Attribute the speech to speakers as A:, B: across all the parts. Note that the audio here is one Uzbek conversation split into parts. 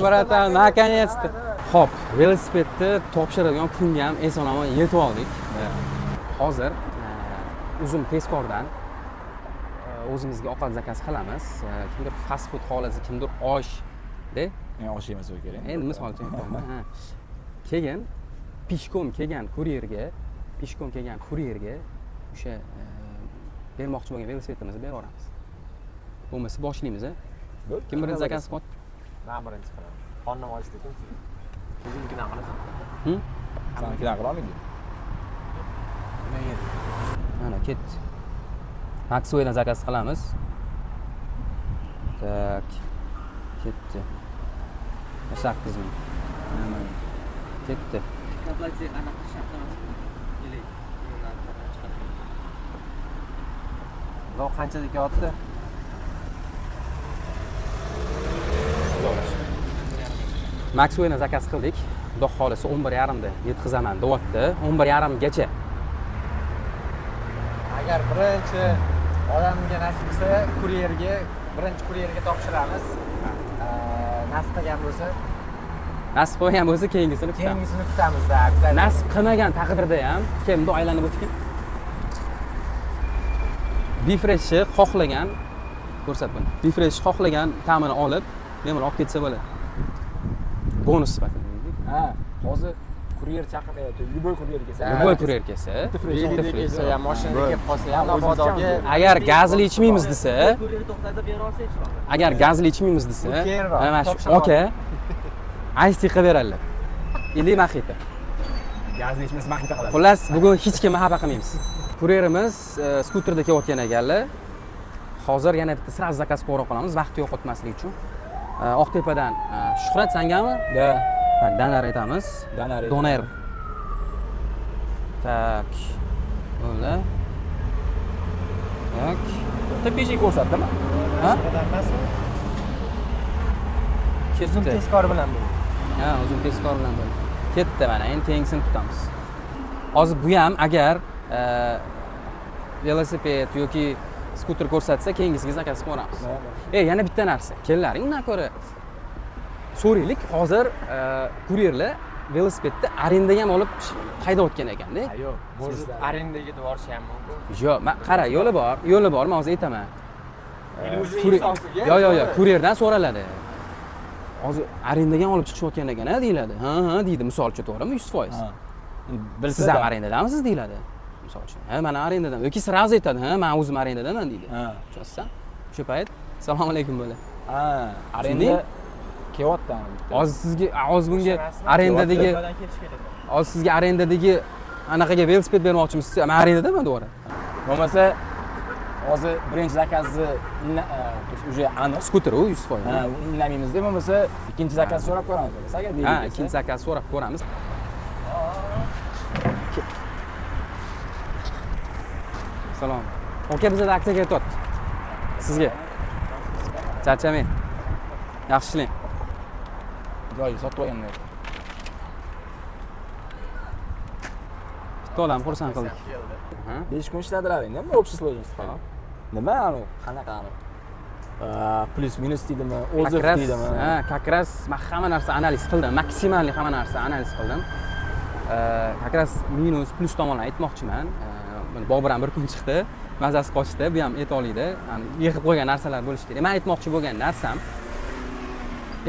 A: Братан, наконец-то. Xo'p, velosipedni topshiradigan kunga ham eson omon yetib oldik. Hozir Uzum tezkordan o'zimizga ovqat zakaz qilamiz. Kimdir fast food xohlasa, kimdir osh de.
B: Men osh yemasa kerak.
A: Endi misol uchun aytyapman. Ha. Keyin пешком kelgan kuryerga, пешком kelgan kuryerga o'sha bermoqchi bo'lgan velosipedimizni berib yuboramiz. Bo'lmasa boshlaymiz, a?
B: Bo'ldi.
A: Kim birinchi zakaz qilyapti?
C: Man birinchi qilaman. Qornim och lekin. O'zimnikidan qilasan.
A: Hm?
B: Sanikidan qilolmaydi.
A: Mana ketdi. Maxwelldan zakaz qilamiz. Так. Ketdi. 8 ming. Ketdi.
D: Оплате anaqa shart emasmi? Или chiqadi.
C: Xudo qanchada kelyapti?
A: Maxwelldan zakaz qildik. Xudo xohlasa 11:30 da yetkazaman deyapti. 11:30 gacha.
C: Agar birinchi odamga nasib qilsa, kuryerga, birinchi kuryerga topshiramiz. Nasib qilgan bo'lsa,
A: Nasib qilgan bo'lsa keyingisini kutamiz.
C: keyingisini kutamiz da, обязательно.
A: Nasib qilmagan taqdirda ham kel bundoq aylanib o'tgin. Bifreshni xohlagan ko'rsat buni. Bifreshni xohlagan ta'mini olib, bemalol olib ketsa bo'ladi. Bonus sifatida deylik.
B: Ha, hozir kuryer chaqirayapti. Любой kuryer kelsa.
A: Любой kuryer kelsa,
B: Bitta fresh
A: bitta
C: Velida
A: fresh.
C: kelsa ham, mashinada kelib qolsa ham,
B: O'zimiz
C: mabodoga
A: Agar gazli ichmaymiz desa,
D: Kuryer to'xtatib bera olsa ichib oladi.
A: agar gazli ichmaymiz desa,
C: Bu keyinroq,
A: mana shu
C: topshirib
A: aka ice tea qilib beradilar. Или mojito.
B: Gazni ichmasa mojito qiladi.
A: Xullas, bugun hech kimni xafa qilmaymiz. Kuryerimiz skuterda kelayotgan ekanlar. Hozir yana bitta сразу zakaz qilib qolamiz, vaqt yo'qotmaslik uchun. Oqtepadan Shuhrat sangami?
B: Да.
A: Так, doner aytamiz.
B: Doner.
A: Doner. Так. Bo'ldi. Так.
B: Bitta beshik ko'rsatdimi?
A: Ha?
C: emasmi? Uzum
A: Ketdi.
C: tezkor bilan bu.
A: Ha, uzun tezkor bilan bo'ldi. Ketdi mana, endi keyingisini kutamiz. Hozir bu ham agar velosiped yoki skuter ko'rsatsa, keyingisiga zakaz qilib yuboramiz. Yana bitta narsa. Kellaring undan ko'ra so'raylik, hozir kuryerlar velosipedni arendaga ham olib haydayotgan ekanda.
C: Yo'q, может, arendaga yuborishi ham mumkin.
A: Yo'q, man qara, yo'li bor, yo'li bor, men hozir aytaman.
C: Insonsiga,
A: Yo'q, yo'q, yo'q, kuryerdan so'raladi. Hozir arendaga ham olib chiqishayotgan ekan, a deyiladi. Ha, ha deydi, misol uchun, to'g'rimi? 100%.
B: Ha. Bilsa
A: Siz ham arendadamisiz deyiladi. Misol uchun. Ha, mana arendadan yoki сразу aytadi, ha, men o'zim arendadaman deydi.
B: Ha.
A: Tushunasizmi? O'sha payt assalomu alaykum bo'ladi.
B: Ha, arenda kelyapti ana bitta.
A: Hozir sizga, hozir bunga arendadagi,
D: Tepadan kelish kerak.
A: hozir sizga arendadagi anaqaga velosiped bermoqchimisiz? Men arendadaman to'g'ri.
B: Bo'lmasa hozir birinchi zakazni то есть уже aniq.
A: Skuter u 100%.
B: Ha, inlamaymizda, bo'lmasa ikkinchi zakaz so'rab ko'ramiz. Agar
A: Ha, ikkinchi zakaz so'rab ko'ramiz. Salom. Aka, bizada aksiya ketyapti. Sizga. Charchamang. Yaxshi ishlang.
B: Joyi sotib olganlar.
A: Bitta odam xursand qildik. Ha.
B: 5 kun ishladilar endi, общей сложности.
A: Hop.
B: Nima anu, qanaqa anu? Плюс minus deydimi, отзыв
A: Как раз,
B: deydimi?
A: ha, как раз men hamma narsa analiz qildim, maksimalniy hamma narsa analiz qildim. Как раз minus, plus tomonlarni aytmoqchiman. Mana Bobur ham bir kun chiqdi, mazasi qochdi, bu ham ayta oladi. Ya'ni yig'ib qo'ygan narsalar bo'lishi kerak. Men aytmoqchi bo'lgan narsam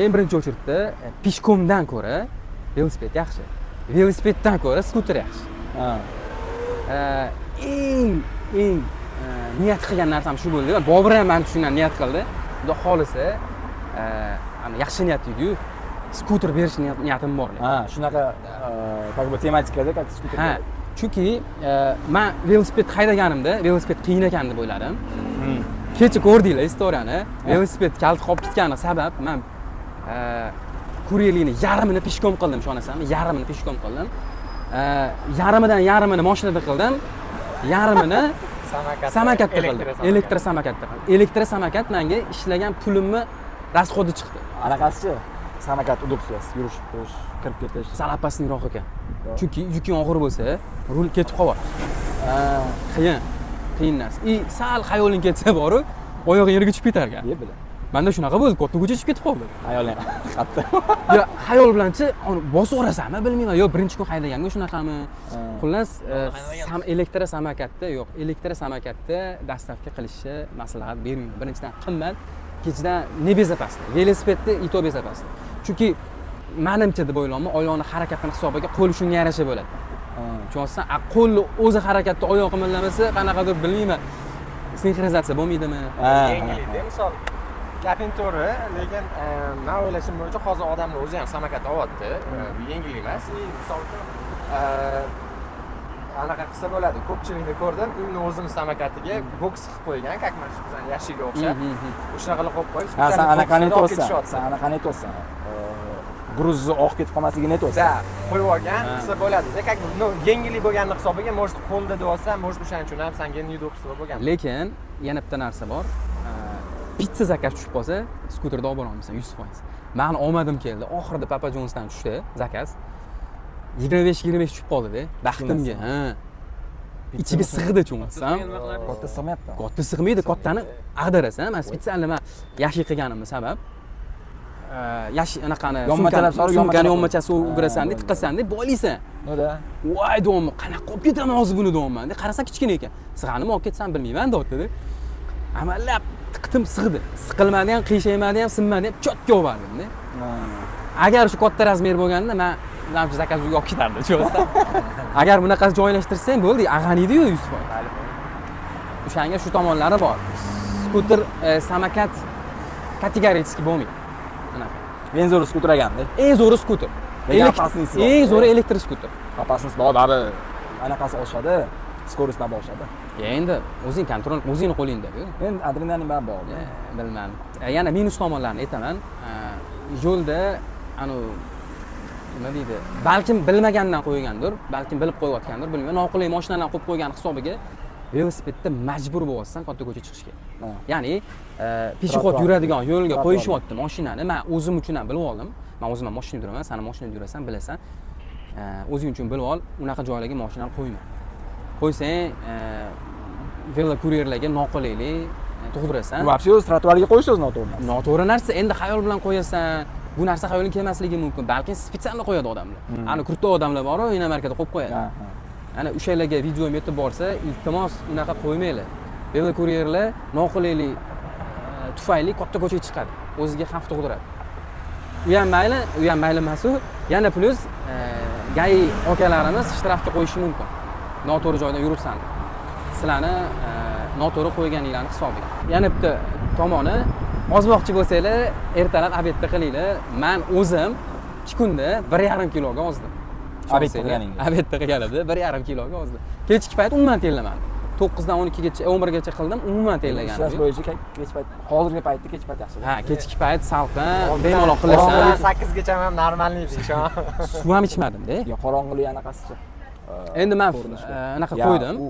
A: eng birinchi очередь da пешком dan ko'ra velosiped yaxshi. Velosipeddan ko'ra skuter yaxshi.
B: Ha.
A: Eng niyat qilgan narsam shu bo'ldi. Bobur ham mana shundan niyat qildi. Xudo xohlasa, ana yaxshi niyat edi-yu, skuter berish niyatim bor.
B: Ha, shunaqa как бы tematikada как skuter.
A: Ha, chunki man velosiped haydaganimda velosiped qiyin ekan deb o'yladim. Kecha ko'rdinglar istoriyani. Velosiped kalta qolib ketgani sabab man kuryerlikni yarmini пешком qildim, ishonasanmi? Yarmini пешком qildim. Yarmidan yarmini mashinada qildim. Yarmini
C: Samokatda.
A: samokatda qildim.
C: Elektr
A: Elektrosamokatda qildim. Elektrosamokat menga ishlagan pulimni расход i chiqdi.
B: Anaqasichi? Samokat удобство si, yurish, yurish, kirib ketish.
A: Sal опасный roq ekan. Chunki yuking og'ir bo'lsa, rul ketib qoladi.
B: Ha,
A: Qiyin. Qiyin narsa. И sal xayoling ketsa borib, oyog'ing yerga tushib ketar ekan.
B: Ye bila.
A: Manda shunaqa bo'ldi, katta ko'cha chiqib ketib qoldi.
B: Xayoling qattiq.
A: Yo, xayol bilanchi, uni bosib yuborasanmi, bilmayman. Yo, birinchi kun haydaganga shunaqami? Xullas, elektrosamokatda yo'q, elektrosamokatda доставка qilishni maslahat bermayman. Birinchidan qimmat, ikkinchidan небезопасно. Velosipedda и то безопасно. Chunki manimcha deb o'ylayman, oyoqni harakatini hisobiga qo'l shunga yarasha bo'ladi. Tushunyapsan? A qo'lni o'zi harakatda oyoq qimirlamasa, qanaqadir bilmayman, sinxronizatsiya bo'lmaydimi?
C: Yengillikda, misol, gaping to'g'ri, lekin man o'ylashim bo'yicha hozir odamlar o'zi ham samokat olyapti. Bu yengil emas и misol uchun anaqa qilsa bo'ladi. Ko'pchilikni ko'rdim, именно o'zini samokatiga boks qilib qo'ygan, как mana shu bizani yashiga o'xshab, shunaqa qilib qo'yib qo'yib,
B: Ha, san anaqani
C: boksini olib
B: aytyapsan.
C: ketishyapti.
B: San anaqani aytyapsan. Груз ni oqib ketib qolmasligini aytyapsan.
C: Да, qo'yib olgan
A: Ha.
C: qilsa bo'ladi. Как бы, ну, yengillik bo'lganini hisobiga, может, qo'lda deyapsan, может, o'shaning uchun ham sanga неудобство bo'lgan.
A: Lekin yana bitta narsa bor. Pitsa заказ tushib qolsa, skuterda olib borolmaysan 100%. Mani omadim keldi. Oxirida Papa Johnsdan tushdi заказ. 25 25 tushib qoldi-da. Baxtimga. Ha. Ichiga sig'di, tushunyapsan?
B: Katta sig'mayapti.
A: Katta sig'maydi, kattani ag'darasan. Man специально man yaxshi qilganimni sabab yash anaqani
B: Yonmachalab solib,
A: sumkani
B: yonmachalab
A: yonmachasi
B: qo'y.
A: ugurasan,
B: Ha,
A: tiqasan, boylaysan.
B: Ну да.
A: Voy deyapman, qanaqa olib ketaman hozir buni deyapman. Qarasam kichkina ekan. Sig'animi olib ketsam bilmayman deyapti-da. Amallab tiqdim, sig'di. Siqilmadi ham, qiyshaymadi ham, sinmadi ham, чётко olib bordim-da. Agar shu katta размер bo'lganda, man manimcha заказ uyga olib ketardim, tushunyapsan? Agar bunaqa joylashtirsang bo'ldi, ag'aniydi-yu 100%. O'shanga shu tomonlari bor. Skuter, samokat категорически bo'lmaydi. Anaqa.
B: Eng zo'ri skuter ekanda.
A: Eng zo'ri skuter.
B: Lekin
A: Elektr-
B: опасный si bor.
A: Eng zo'ri elektr skuter.
B: Опасность bor, baribir anaqasi oshadi. Скорость baribir oshadi.
A: Endi o'zing контроль, o'zingni qo'lingda-ku.
B: Endi adrenalin baribir bor.
A: Bilmadim. Yana minus tomonlarini aytaman. Yo'lda anu nima deydi, balkim bilmagandan qo'ygandir, balkim bilib qo'yayotgandir, bilmayman. Noqulay mashinalarni qo'yib qo'ygan hisobiga velosipedda majbur bo'lyapsan katta ko'chaga chiqishga. Ya'ni пешеход
B: Trotuar.
A: yuradigan yo'lga
B: Trotuar.
A: qo'yishyapti mashinani. Man o'zim uchun ham bilib oldim. Man o'zim ham mashinada yuraman, san ham mashinada yurasan, bilasan. O'zing uchun bilib ol, unaqa joylarga mashinani qo'yma. Qo'ysang, velokuryerlarga noqulaylik tug'dirasan.
B: Вообще o'zi trotuarga qo'yish o'zi noto'g'ri narsa.
A: Noto'g'ri narsa. Endi xayol bilan qo'yasan, bu narsa xayolga kelmasligi mumkin. Balki специально qo'yadi odamlar. Ani крутой odamlar boru, иномарка da qo'yib qo'yadi.
B: Ha, ha.
A: Ana o'shalarga videom yetib borsa, iltimos, unaqa qo'ymanglar. Velokuryerlar noqulaylik tufayli katta ko'chaga chiqadi, o'ziga xavf tug'diradi. U ham mayli, u ham mayli emas u. Yana плюс ГАИ akalarimiz штраф ga qo'yishi mumkin, noto'g'ri joydan yuribsan deb. Sizlarni noto'g'ri qo'yganinglarni hisobiga. Yana bitta tomoni, ozmoqchi bo'lsanglar, ertalab обед da qilinglar. Man o'zim 2 kunda 1,5 kiloga ozdim.
B: Обед da qilganingda?
A: Обед da qilganimda 1,5 kiloga ozdim. Kechki payt umuman terlamadim. 9dan 12gacha, 11gacha qildim, umuman terlaganim
B: Ishlash
A: yo'q.
B: bo'yicha kech payt, hozirgi paytda kech payt yaxshi.
A: Ha, kechki payt salqin, bemalol qilasan.
C: 8gacha ham нормальный edi ishon.
A: Suv ham ichmadimda.
B: Yo, qorong'ulik anaqasichi.
A: Endi man
B: Ko'rinishi.
A: Anaqa
B: Ya,
A: qo'ydim.
B: U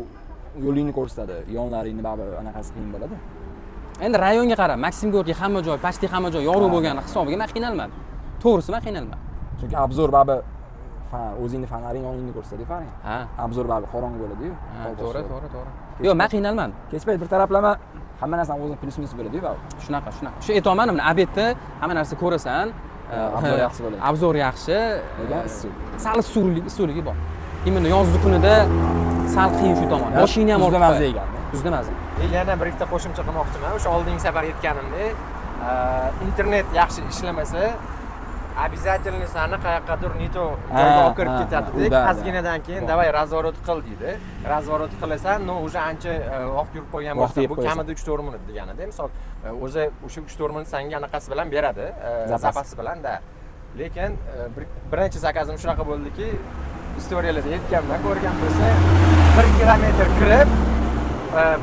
B: yo'lingni ko'rsatadi, yonlaringni baribir anaqasi qiyin bo'ladi.
A: Endi rayonga qarab, Maksim Gorkiy hamma joy, почти hamma joy yorug' bo'lgani hisobiga man qiynalmadim. To'g'risi, man qiynalmadim.
B: Chunki обзор baribir o'zingni fonaring yoningni ko'rsatadi, faring.
A: Ha.
B: Обзор baribir qorong'u bo'ladi-yu.
A: Ha,
B: Tog'
A: to'g'ri,
B: boshida.
A: to'g'ri. Yo'q, man qiynalmadim.
B: Kech payt bir taraflama hamma narsani o'zini плюс минус bo'ladi-yu baribir.
A: Shunaqa, shunaqa. Shu aytyapman, mana обед da hamma narsa ko'rasan.
B: Обзор yaxshi bo'ladi.
A: Обзор yaxshi.
B: Lekin issiq.
A: Sal issiqligi bor. Именно yozgi kunida sal qiyin shu tomon. Boshingni ham
B: Tuzda
A: og'ritib
B: mazza
A: qo'yadi.
B: ekan.
A: Tuzda mazza.
C: Yana bir ikkita qo'shimcha qilmoqchiman. O'sha oldingi safar aytganimdek, internet yaxshi ishlamasa, обязательно sani qayoqqadir не то joyga olib kirib ketadi. Ozginadan keyin давай разворот qil deydi. Разворот qilasan, но уже ancha vaqt yurib qo'ygan
B: Vaqt
C: bo'lsa,
B: yeb
C: bu
B: qo'yasan.
C: Kamida 3-4 minut deganida. Misol, o'zi o'sha 3-4 minut sanga anaqasi bilan beradi,
B: Запас.
C: запас i bilan da. Lekin birinchi заказ im shunaqa bo'ldiki, история larda aytganman, ko'rgan bo'lsa, 1 kilometr kirib,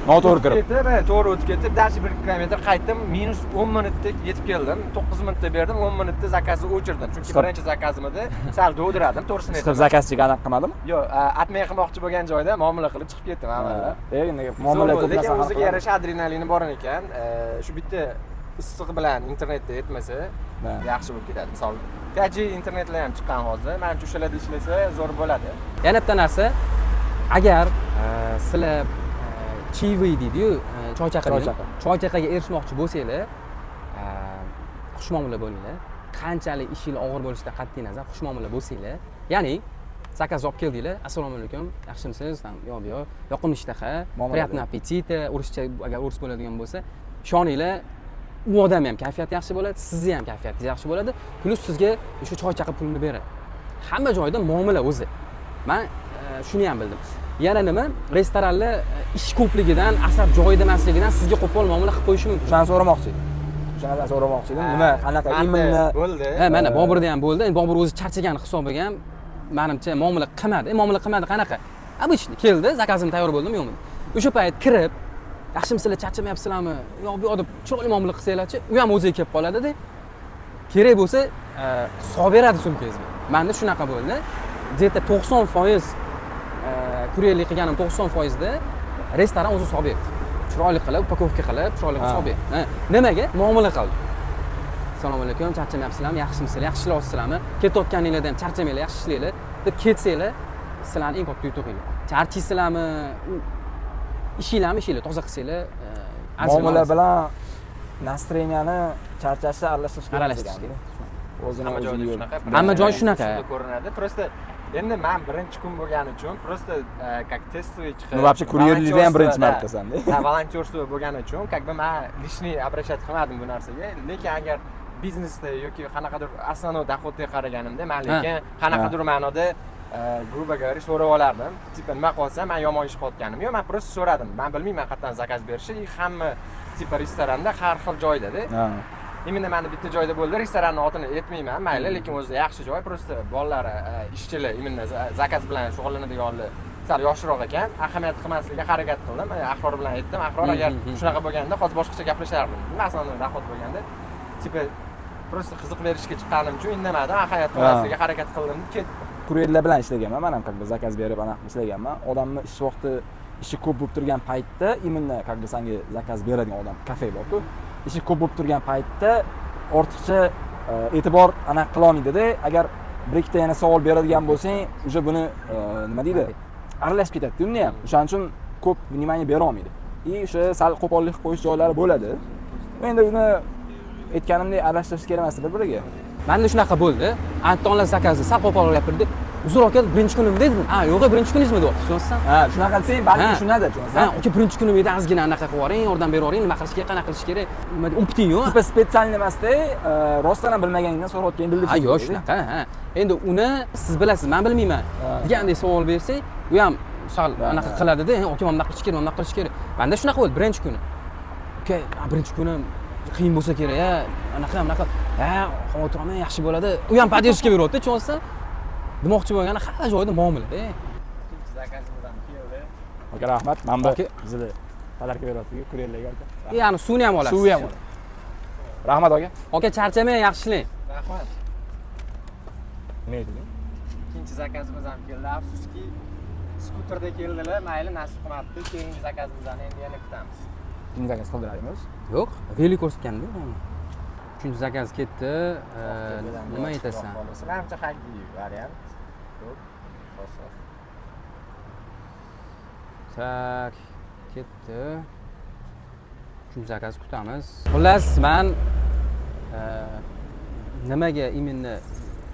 B: Noto'g'ri
C: o'tib
B: kirib.
C: ketib, to'g'ri o'tib ketib, дальше 1 kilometr qaytdim, minus 10 minutda yetib keldim. 9 minutda berdim, 10 minutda заказ ni o'chirdim, chunki birinchi заказ imida sal dovdiradim, to'g'risini
B: Chiqib
C: aytaman.
B: заказчик anaqa qilmadimi?
C: Yo'q, отмена qilmoqchi bo'lgan joyda muomala qilib chiqib ketdim avvalda.
B: Endi muomala
C: Zo'r
B: ko'p
C: bo'ldi, lekin
B: narsa hal
C: o'ziga
B: qiladi.
C: yarasha adrenalini bor ekan. Shu bitta issiq bilan internetda yetmasa, yaxshi bo'lib ketadi. Misol, 5G internetlar ham chiqqan hozir, manimcha o'shalarda ishlasa zo'r bo'ladi.
A: Yana bitta narsa, agar sizlar чаевые deydiyu, choychaqa deydi.
B: Choychaqa.
A: Choychaqaga erishmoqchi bo'lsanglar, Xushmuomala bo'linglar. Qanchalik ishinglar og'ir bo'lishidan qat'iy nazar, xushmuomala bo'lsanglar, ya'ni заказ olib keldinglar, assalomu alaykum, yaxshimisiz, там, yo'q, bu yo'q, yoqimli ishtaha,
B: Muomala.
A: Приятного аппетита, o'rischa, agar o'ris bo'ladigan bo'lsa, ishoninglar, u odam ham kayfiyati yaxshi bo'ladi, sizni ham kayfiyatingiz yaxshi bo'ladi, плюс sizga o'sha choy chaqib pulini beradi. Hamma joyda muomala o'zi. Man shuni ham bildim. Yana nima, restoranlar ish ko'pligidan, asab joyida emasligidan sizga qo'pol muomala qilib qo'yishi mumkin.
B: O'shani so'ramoqchi edim, o'sha narsani so'ramoqchi edim. Nima, qanaqa
C: Manda
B: именно?
C: Bo'ldi.
A: Ha, mana Boburda ham bo'ldi. Endi Bobur o'zi charchagan hisobiga ham manimcha muomala qilmadi. Muomala qilmadi qanaqa? Обычный keldi, заказ im tayyor bo'ldimi, yo'qmi? O'sha payt kirib, yaxshimisizlar, charchamayapsizlarmi, yo'q, bu yoq deb chiroyli muomala qilsanglarchi, u ham o'ziga kelib qoladida, kerak bo'lsa solib beradi sumkangizga. Manda shunaqa bo'ldi. Где-то 90%, kuryerlik qilganim 90%da restoran o'zi solib berdi. Chiroyli qilib, упаковка qilib, chiroyli qilib solib berdi. Ha, nimaga? Muomala qildi. Assalomu alaykum, charchamayapsizlarmi, yaxshimisizlar, yaxshi ishlayapsizlarmi, ketayotganinglarda ham charchamanglar, yaxshi ishlanglar deb ketsanglar, sizlarni eng katta yutug'inglar. Charchaysizlarmi, ishinglarmi, ishinglar toza qilsanglar, ajrini
B: Muomala
A: olasan.
B: Bilan настроения ni charchashni aralashtirish kerak.
A: Aralashtirish kerak.
B: O'zini
C: Hamma
B: o'zi
C: joyda
B: yo'l.
C: shunaqa.
A: Hamma joy shunaqa.
C: Shunda ko'rinadi. Просто endi man birinchi kun bo'lgani uchun, просто как тестовый chiqib
B: Ну, вообще kuryerlikda ham birinchi
C: волонтерство, да.
B: martasanda.
C: Да, волонтерство bo'lgani uchun как бы man лишний обращать qilmadim bu narsaga. Lekin agar biznesda yoki qanaqadir основной доход ga qaraganimda, man lekin qanaqadir ma'noda, грубо говоря, so'rab olardim, типа nima qilyapsan? Man yomon ish qilayotganim yo'q, man просто so'radim, man bilmayman qayerdan заказ berishni. И hamma типа restoranda har xil joydada. Именно mani bitta joyda bo'ldi, restoranni otini aytmayman, mayli, lekin o'zi yaxshi joy. Просто bolalari, ishchilar, именно заказ bilan shug'ullanadiganlar sal yoshroq ekan. Ahamiyat qilmaslikka harakat qildim. Ahror bilan aytdim, Ahror, agar shunaqa bo'lganda, hozir boshqacha gaplashardim. Основной доход bo'lganda, типа просто qiziq berishga chiqqanim uchun indamadim, ahamiyat qilmaslikka harakat qildim, ketdim.
B: Kuryerlar bilan ishlaganman man ham, как бы заказ berib, anaqa qilib ishlaganman. Odamni ish vaqti, ishi ko'p bo'lib turgan paytda, именно как бы sanga заказ beradigan odam, kafe borku, ishi ko'p bo'lib turgan paytda ortiqcha e'tibor anaqa qilolmaydida. Agar bir ikkita yana savol beradigan bo'lsang, уже buni nima deydi, aralashib ketadida unda ham. O'shaning uchun ko'p внимание berolmaydi и o'sha sal qo'pollik qilib qo'yish joylari bo'ladi. Endi uni aytganimdek, aralashtirish kerak emas bir biriga.
A: Manda shunaqa bo'ldi. Antonlar заказ ni sal qo'polroq gapirdi. Uzr, aka, birinchi kunim dedim. Ha, yo'q, birinchi kuningizmi, deyapti, tushunyapsan?
B: Ha, shunaqa desang, balki tushunadi.
A: Ha.
B: Tushunasan.
A: Aka, birinchi kunim edi, ozgina anaqa qilib yuboring, yordam berib yuboring, nima qilish kerak, qanaqa qilish kerak, nima, опыт ing yo'q.
B: Типа специально emasda, rostdan ham bilmaganingdan so'rayotganingni bildirish
A: Ha, yo'q,
B: kerak.
A: Shunaqa, ha. Endi uni siz bilasiz, man bilmayman degandek savol bersak, u ham sal anaqa qiladida, aka, mana bunaqa qilish kerak, mana bunaqa qilish kerak. Manda shunaqa bo'ldi birinchi kuni. Aka, birinchi kunim qiyin bo'lsa kerak, a, anaqa, bunaqa, ha, xavotir olmang, yaxshi bo'ladi. U ham поддержка beryapti, tushunyapsan? Demoqchi bo'lgani, hamma joyda muomalada.
C: Ikkinchi заказ imiz ham keldi.
B: Aka, rahmat. Mana bu
A: Aka.
B: bizada подарка beryapti kuryerlarga, aka.
A: Ya'ni suvni ham olasiz.
B: Suvi ham oladi. Rahmat, aka.
A: Aka, charchamang, yaxshi ishlang.
C: Rahmat.
B: Nima aytding?
C: Ikkinchi заказ imiz ham keldi. Afsuski, skuterda keldilar. Mayli, nasib qilmabdi. Keyingi заказ imizni endi yana kutamiz.
B: Ikkinchi заказ qildiradimiz.
A: Yo'q, veli ko'rsatganda. Uchinchi заказ ketdi. Nima aytasan?
C: Manimcha, хагги variant ko'p rosa.
A: Так, ketdi. Uchinchi заказ kutamiz. Xullas, man nimaga именно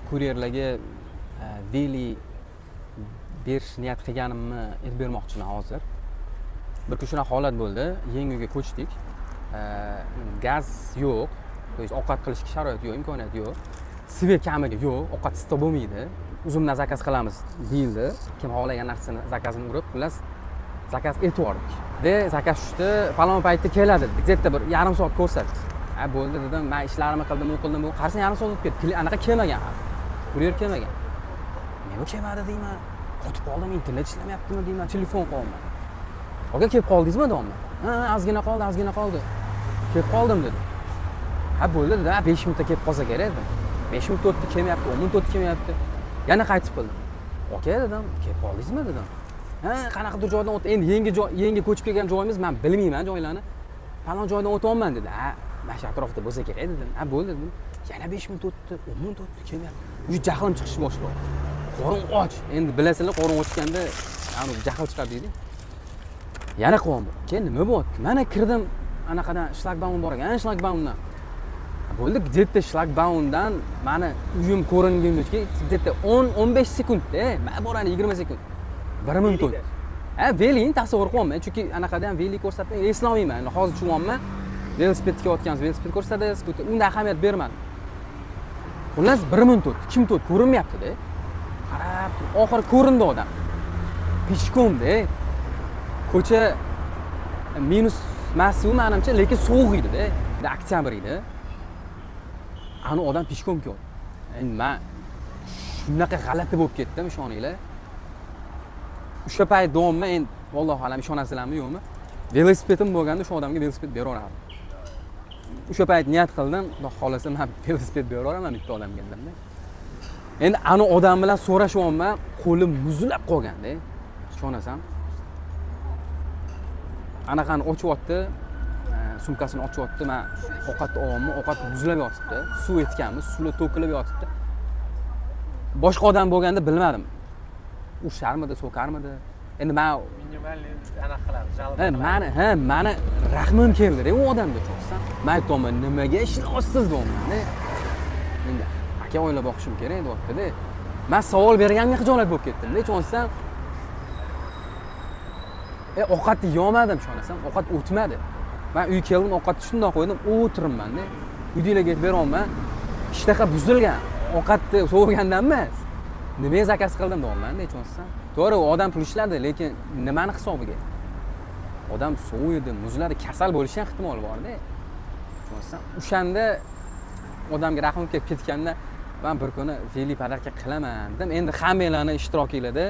A: kuryerlarga veli berish niyat qilganimni aytib bermoqchiman hozir. Bir kun shunaqa holat bo'ldi. Yangi uyga ko'chdik. Gaz yo'q, то есть ovqat qilishga sharoit yo'q, imkoniyat yo'q. Свет kamiga yo'q, ovqat isitib bo'lmaydi. Uzumdan заказ qilamiz deyildi. Kim xohlagan narsani заказ ini urib, xullas, заказ aytib yubordik. De заказ tushdi, falon paytda keladi, где-то bir yarim soat ko'rsatdi. Ha, bo'ldi dedim, man ishlarimni qildim, u qildim, bu. Qarasam, yarim soat o'tib ketdi. Anaqa kelmagan hali. Kuryer kelmagan. Nima kelmadi deyman. Qotib qoldim, internet ishlamayaptimi deyman, telefon qilyapman. Aka, kelib qoldingizmi, deyapman. Ha, ozgina qoldi, ozgina qoldi. Kelib qoldim dedi. Ha, bo'ldi dedi, ha, 5 minutda kelib qolsa kerak dedim. 5 minut o'tdi, kelmayapti, 10 minut o'tdi, kelmayapti. Yana qaytib qildim. Aka dedim, kelib qoldingizmi dedim. Ha, qanaqadir joydan o'tdi. Endi yangi joy, yangi ko'chib kelgan joyimiz, man bilmayman joylarni. Falon joydan o'tyapman dedi. Ha, mana shu atrofda bo'lsa kerak dedim. Ha, bo'ldi dedim. Yana 5 minut o'tdi, 10 minut o'tdi, kelmayapti. Уже jahlim chiqishni boshladi. Qorin och. Endi bilasizlar, qorin ochganda anavi jahl chiqadi deydi. Yana qilyapman. Keyin nima bo'lyapti? Mana kirdim, anaqadan shlagbaum bor ekan, shlagbaumdan. Bo'ldi, где-то shlagbaumdan mani uyim ko'ringuncha где-то 10-15 sekundda, man borani 20 sekund. 1 minut o'tdi. Ha, велик ni tasavvur qilyapman, chunki anaqada ham велик ko'rsatdi, eslolmayman. Hozir tushunyapman. Velosiped kelayotganmiz, velosiped ko'rsatadi, skuter, unda ahamiyat bermadim. Xullas, 1 minut o'tdi. Kim to'rt ko'rinmayapti-da. Qarab turib, oxiri ko'rindi odam. Пешком da. Ko'cha minus emas u manimcha, lekin sovuq edi-da. Oktyabr edi. Ani odam пешком kelyapti. Endi man shunaqa g'alati bo'lib ketdim, ishoninglar. O'sha payt davomman, endi vallohu alam, ishonasizlarmi yo'qmi? Velosipedim bo'lganda o'sha odamga velosiped beraverardim. O'sha payt niyat qildim, Xudo xohlasa man velosiped beraveraman bitta odamga dedimda. Endi ani odam bilan so'rashyapman, qo'lim muzlab qolganda, ishonasan. Anaqani ochyapti, sumkasini ochyapti, man ovqatni olyapman, ovqat muzlab yotibdi, suv etganmiz, suvlar to'kilib yotibdi. Boshqa odam bo'lganda bilmadim. Urisharmidi, so'karmidi? Endi man
C: Минимальный anaqa qiladi, жалоба.
A: Ha, mani rahmim keldi u odamga, tushunsan. Man aytyapman, nimaga ishlayapsiz deyapman. Endi aka oila boqishim kerak deyapti-da. Man savol berganimga xijolat bo'lib ketdim-da, tushunsan. Ovqatni yeyolmadim, ishonasan, ovqat o'tmadi. Man uyga keldim, ovqatni shundoq qo'ydim, o'tiribman-da. Uydagilarga aytib beryapman, ishtaha buzilgan, ovqatni sovigandan emas. Nimaga zakaz qildim deyapman-da, tushunsan. To'g'ri, u odam pul ishladi, lekin nimani hisobiga? Odam soviydi, muzladi, kasal bo'lishi ham ehtimoli bor-da. Tushunsan? O'shanda odamga rahmim kelib ketganda man bir kuni велик подарка qilaman dedim. Endi hammanglarni ishtirokinglarda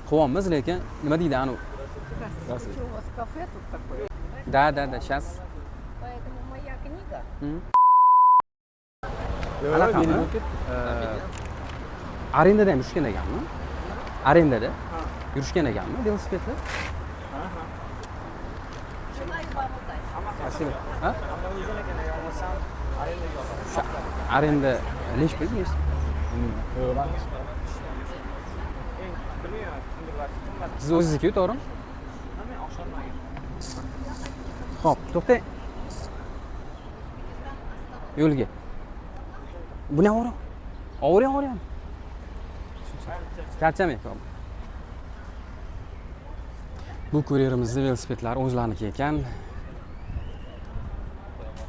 A: qilyapmiz, lekin nima deydi anu?
B: Здравствуйте.
E: Что у вас кафе тут такое?
A: Да, сейчас.
E: Поэтому моя книга.
A: Anaqami? Arendada ham yurishgan ekanmi? Arendada yurishgan ekanmi velosipedlar?
E: Желаю вам удачи.
A: Спасибо. Ha? Arenda nechi pul? Nechi?
B: Yo'q, man
A: Siz o'zingizniki, to'g'rimi? Xo'p, to'xtang. Yo'lga. Buni ham overing. Overing, overing. Charchamang. Bu kuryerimizni velosipedlari o'zlariniki ekan.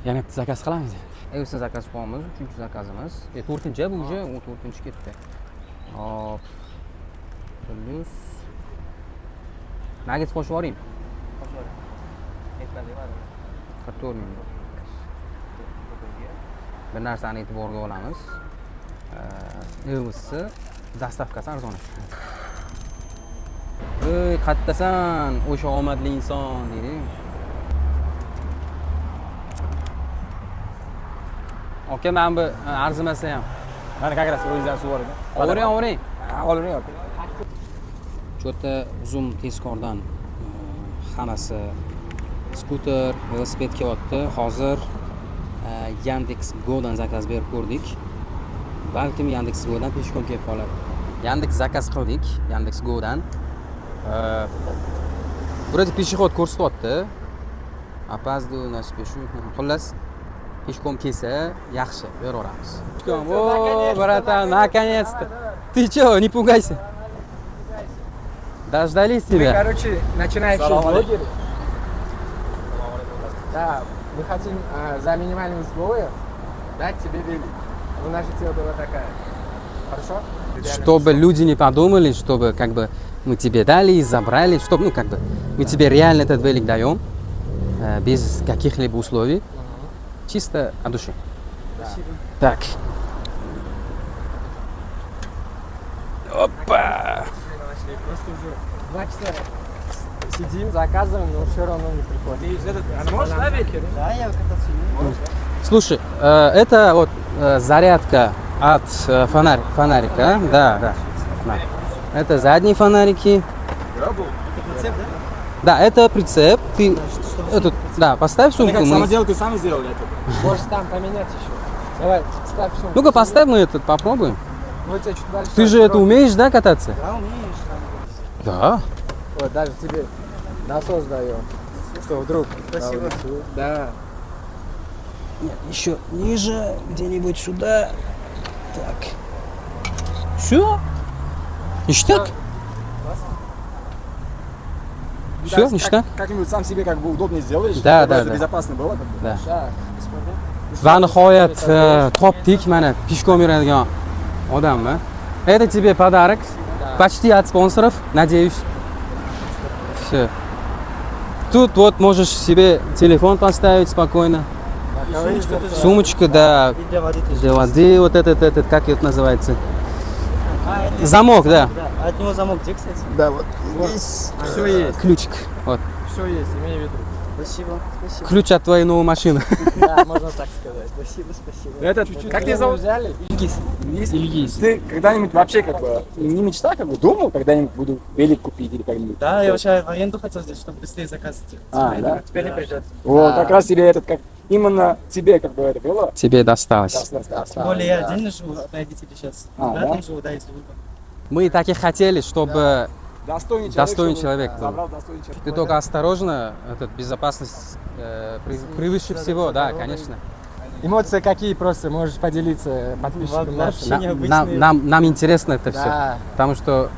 A: Yana bitta zakaz qilamiz endi. Evsa zakaz qo'yamiz, uchinchi zakazimiz. To'rtinchi bu уже, u to'rtinchi ketdi. Hop. Plyus Nuggets qo'shib yuboring. 44 ming. Bir narsani e'tiborga olamiz. Evsi доставка si arzon ekan. Ey, qayerdasan, o'sha omadli inson deydi. Aka, mana bu arzimasa ham.
B: Mana как раз o'zingizdan suv bor ekan.
A: Overing, overing.
B: Ha, olavering aka.
A: Что-то Uzum tezkordan hammasi skuter, velosiped kelyapti. Hozir Yandex Go'dan zakaz berib ko'rdik. Balkim Yandex Go'dan пешком kelib qoladi. Yandex zakaz qildik, Yandex Go'dan. Вроде пешеход ko'rsatyapti. Опаздываю на спешу. Xullas, пешком kelsa yaxshi, beraveramiz. Пешком. О, братан, наконец-то. Ты чё, не пугайся. Дождались
C: Мы,
A: тебя.
C: короче, начинающие
B: Салам алейкум.
C: блогеры. Да, мы хотим за минимальные условия дать тебе велик. Ну, наша цель была такая. Хорошо? Идеально.
A: Чтобы люди не подумали, чтобы как бы мы тебе дали и забрали, чтобы, ну, как бы, мы тебе реально этот велик даем, без каких-либо условий, чисто от души. Так. Опа!
C: Просто уже 2 часа сидим, заказываем, но все равно не приходит.
D: А можешь, да, велик? Да, я кататься не
A: Слушай, это вот зарядка от фонарика, да. Да. Это задние фонарики.
D: Это прицеп, да?
A: Да, это прицеп. Ты этот, да, поставь
B: Это
A: сумку.
B: как самоделку сами сделали это?
C: Можешь там поменять еще. Давай, ставь сумку.
A: Ну-ка, поставь, мы этот попробуем.
C: Ну, у тебя чуть дальше.
A: Ты же это умеешь, да, кататься?
D: Да, умеешь.
A: Да.
C: Вот, даже тебе насос даем. Что вдруг?
D: Спасибо.
C: Да.
A: Нет, еще ниже, где-нибудь сюда. Так. Все? Ништяк? Все,
B: Да,
A: ништяк?
B: Как-нибудь сам себе как бы удобнее сделаешь,
A: Да,
B: чтобы
A: да,
B: это
A: да.
B: безопасно было, как бы.
A: Да.
C: Да, без проблем.
A: Va nihoyat topdik mana пешком yuradigan odamni. Это тебе подарок. Почти от спонсоров, надеюсь. Все. Тут вот можешь себе телефон поставить спокойно. Сумочка, да,
D: И для воды тоже.
A: для воды, вот этот, как это называется?
D: А, это-
A: Замок, да.
D: Да. От него замок где, кстати?
A: Да, вот здесь.
C: Все есть,
A: Ключик. Вот.
C: все есть, имей в виду.
D: Спасибо, спасибо.
A: Ключ от твоей новой машины.
C: Да, можно так сказать.
D: Спасибо, спасибо.
B: Этот, как тебя зовут?
C: Взяли?
D: Ильгиз.
B: Ильгиз? Ильгиз. Ты когда-нибудь вообще как бы не мечтал, как бы думал, когда-нибудь буду велик купить или как-нибудь?
D: Да, я вообще в аренду хотел здесь, чтобы быстрее заказ делать.
B: А, да?
D: Теперь не придется.
B: Вот, как раз тебе этот, как именно тебе как бы это было?
A: Тебе досталось.
B: Да, да,
D: Тем более я отдельно живу от родителей сейчас.
B: А,
D: С братом
B: да?
D: живу, да, и с другом.
A: Мы так и хотели, чтобы
B: Достойный человек.
A: Достойный
B: чтобы
A: человек был.
B: Забрал достойный человек.
A: Ты только осторожно, этот, безопасность превыше
D: Да,
A: всего,
D: да,
A: да,
D: дорогой.
A: конечно.
C: Эмоции какие просто можешь поделиться подписчикам
D: Вообще
C: нашим?
D: необычные.
A: Нам интересно это все,
C: Да.
A: потому что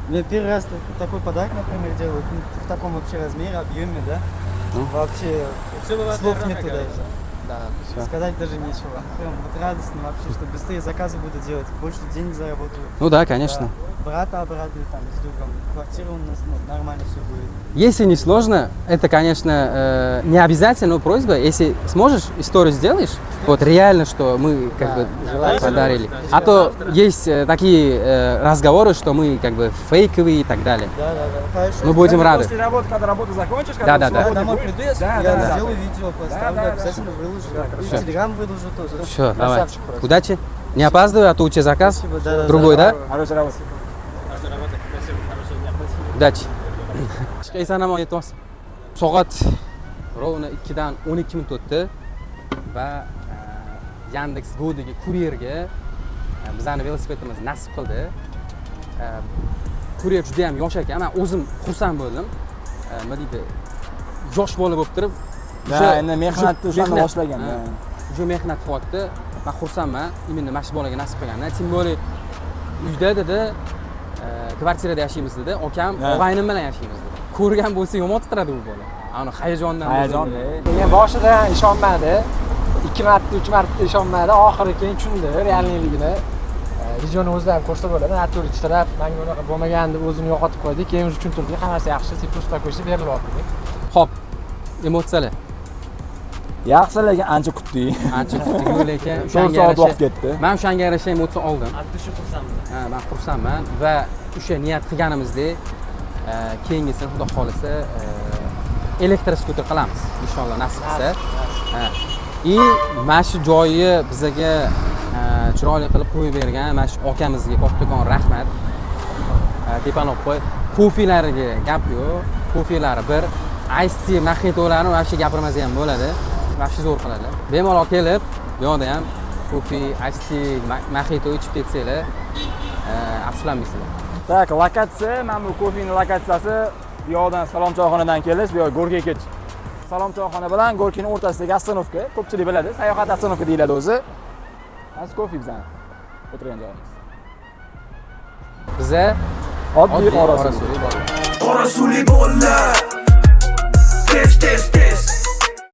D: Мне первый раз такой подарок, например, делают, ну, в таком вообще размере, объеме, да?
A: Ну.
D: Вообще слов нету даже.
C: Да.
A: Всё.
D: Сказать даже нечего. Прям вот радостно вообще, что быстрее заказы буду делать, больше денег заработаю.
A: Ну да, конечно.
D: Да. Брата обрадую там с другом. Квартира у нас, ну, нормально все будет.
A: Если не сложно, это, конечно, не обязательно, но просьба, если сможешь, историю сделаешь, вот реально, что мы как
C: Да,
A: бы
C: желательно.
A: подарили. А то есть такие разговоры, что мы как бы фейковые и так далее.
D: Да. Хорошо.
A: Мы будем рады.
B: После работы, когда работу закончишь, когда
A: Да, да, да.
D: Я
B: свободный
D: домой
B: будешь,
D: приду, я,
B: да,
D: я
B: да, да.
D: сделаю видео, поставлю,
B: Да, да, да.
D: обязательно выложу. И
A: Всё.
D: в Телеграм выложу тоже.
A: Все, давай.
C: Красавчик просто.
A: Удачи. Не опаздывай, а то у тебя заказ.
D: Спасибо, да, да,
A: Другой, да?
B: Хорошая работа.
A: Удачи. Eson omon yetyapsiz. Soat ровно 2 dan 12 minut o'tdi va Yandex Go'dagi kuryerga bizani velosipedimiz nasib qildi. Kuryer juda ham yosh ekan. Men o'zim xursand bo'ldim. Nima deydi? Yosh bola bo'lib turib,
B: Да, endi mehnatni o'shanda boshlagan,
A: Ha,
B: да.
A: o'sha mehnat qilyapti. Man xursandman именно mana shu bolaga nasib qilganidan. Тем более uyda dedi, kvartirada yashaymiz dedi. Akam, og'aynim bilan yashaymiz dedi. Ko'rgan bo'lsa yomon titradi bu bola. Ani hayajondan.
B: Hayajon.
C: Keyin boshida ishonmadi. Ikki marta, uch marta ishonmadi. Oxiri keyin tushundi реальный ligini. Videoni o'zida ham ko'rsa bo'ladi. Натуре titrab, manga unaqa bo'lmagan deb o'zini yo'qotib qo'ydi. Keyin уже tushuntirdik, hammasi yaxshi, sen успокойся, berilyapti deb.
A: Xo'p, emotsiyalar.
B: Yaxshi, lekin ancha kutdik.
A: Ancha kutdik, lekin
B: 4
A: o'shanga
B: soat vaqt
A: yarasha
B: ketdi.
A: Man o'shanga yarasha emotsiya oldim.
D: От души xursandman.
A: Ha, man xursandman va o'sha niyat qilganimizdek keyingisini xudo xohlasa elektroskuter qilamiz inshaalloh, nasib qilsa. Ha. И mana shu joyni bizaga chiroyli qilib qo'yib bergan mana shu akamizga kattakon rahmat. Tepani olib qo'y, kofelariga gap yo'q, kofelari bir, ice tea, moxitolarni вообще gapirmasa ham bo'ladi, вообще zo'r qiladi. Bemalol kelib bu yoqda ham kofe, ice tea, moxito ichib ketsanglar, afsuslanmaysizlar.
B: Так, lokatsiya, mana bu kofening lokatsiyasi bu yoqdan Salom choyxonadan kelish, bu yoq Gorkiy kech. Salom choyxona bilan Gorkiyning o'rtasidagi остановка, ko'pchilik biladi, sayohat остановка deyiladi o'zi. Mana shu kofe bizani o'tirgan joyimiz.
A: Biza
B: Oddiy
A: oddiy
B: qora
A: qora
B: suv.
A: suvli bolalar.
F: Qora suvli bolalar. Tez, tez, tez.